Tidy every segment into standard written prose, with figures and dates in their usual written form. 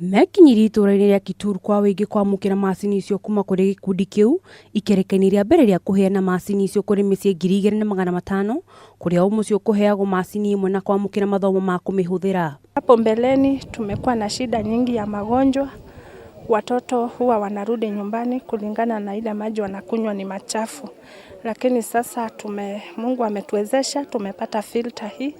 Mekinyirie itũũra-inĩ rĩa Kituru kwa wĩingĩ kwamũkĩra macini icio kuma kũrĩ gĩkundi kĩu ikereka-inĩ rĩa mbere rĩa kũheana macini icio kũrĩ mĩciĩ 2500 kũrĩa o mũciĩ ũkũheagwo macini ĩmwe na kwamũkĩra mathomo ma kũmĩhũthĩra. Hapo mbeleni tumekuwa na shida nyingi ya magonjwa. Watoto huwa wanarudi nyumbani kulingana na ile maji wanakunywa ni machafu, lakini sasa Mungu ametuwezesha, tumepata filter hii.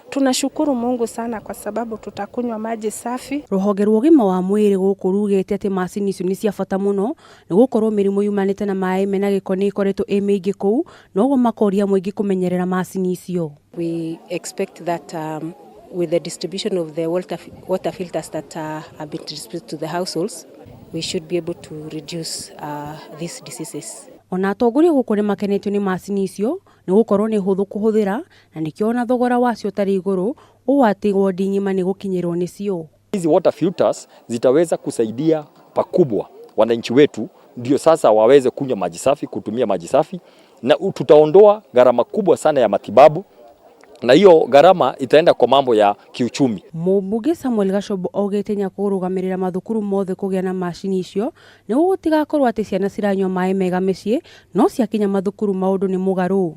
Tunashukuru Mungu sana kwa sababu tutakunywa maji safi. Rũhonge rwa ũgima wa mwĩrĩ gũkũ rugĩte atĩ macini icio nĩ cia bata mũno nĩ gũkorwo mĩrimũ yumanĩte na maĩ mena gĩko nĩ ĩkoretwo ĩ mĩingĩ kũu, noguo makoria mũingĩ kũmenyerera macini icio. We expect that with the distribution of the water filters that have been distributed to the households, we should be able to reduce these diseases. Ona atongoria gũkũ nĩ makenetio nĩ macini icio nĩ gũkorwo nĩ hũthũ kũhũthĩra na nĩkĩo ona thogora wacio ũtarĩ igũrũ ũũ atĩ wodi ng'ima nĩ gũkinyĩrwo nĩcio. Hizi water filters zitaweza kusaidia pakubwa wananchi wetu, ndio sasa waweze kunywa maji safi, kutumia maji safi, na tutaondoa gharama kubwa sana ya matibabu, na hiyo gharama itaenda kwa mambo ya kiuchumi. Mũmbunge Samuel Gachobo augĩte nĩakũrũgamĩrĩra mathukuru mothe kũgĩa na macini icio nĩguo gũtigakorwo atĩ ciana ciranyua maĩ mega mĩciĩ no ciakinya mathukuru maũndũ nĩ mũgarũ.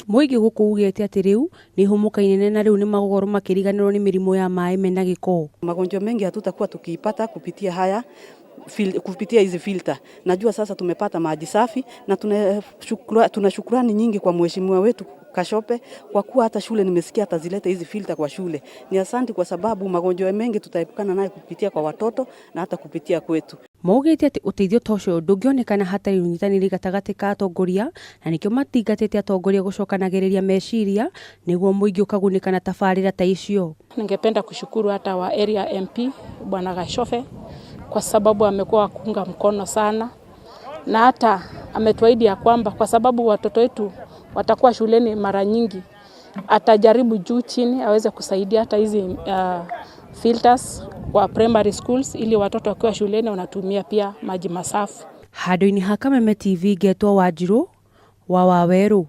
Mũingĩ gũkũ ugĩte atĩ rĩu nĩ hũmũka inene na rĩu nĩ magũkorwo makĩriganĩrwo nĩ mĩrimũ ya maĩ mena gĩko. Magonjwa mengi hatutakuwa tukiipata kupitia haya kupitia hizi filter. Najua sasa tumepata maji safi na tuna shukrani nyingi kwa mheshimiwa wetu Kashope kwa kuwa hata shule nimesikia atazileta hizi filter kwa shule. Ni asanti kwa sababu magonjwa mengi tutaepukana nayo kupitia kwa watoto na hata kupitia kwetu. Maugĩte atĩ ũteithio ta ũcio ndũngĩonekana hatarĩ ũnyitanĩri gatagatĩ ka atongoria na nĩkĩo matingatĩte atongoria gũcokanagĩrĩria meciria nĩguo mũingĩ ũkagunĩka na tabarĩra ta icio. Ningependa kushukuru hata wa area MP Bwana Gashofe kwa sababu amekuwa kuunga mkono sana na hata ametuahidi ya kwamba kwa sababu watoto wetu watakuwa shuleni mara nyingi, atajaribu juu chini aweze kusaidia hata hizi filters kwa primary schools ili watoto wakiwa shuleni wanatumia pia maji masafi. Handũ-inĩ ha Kameme TV ngetwo Wanjirũ wa Wawerũ.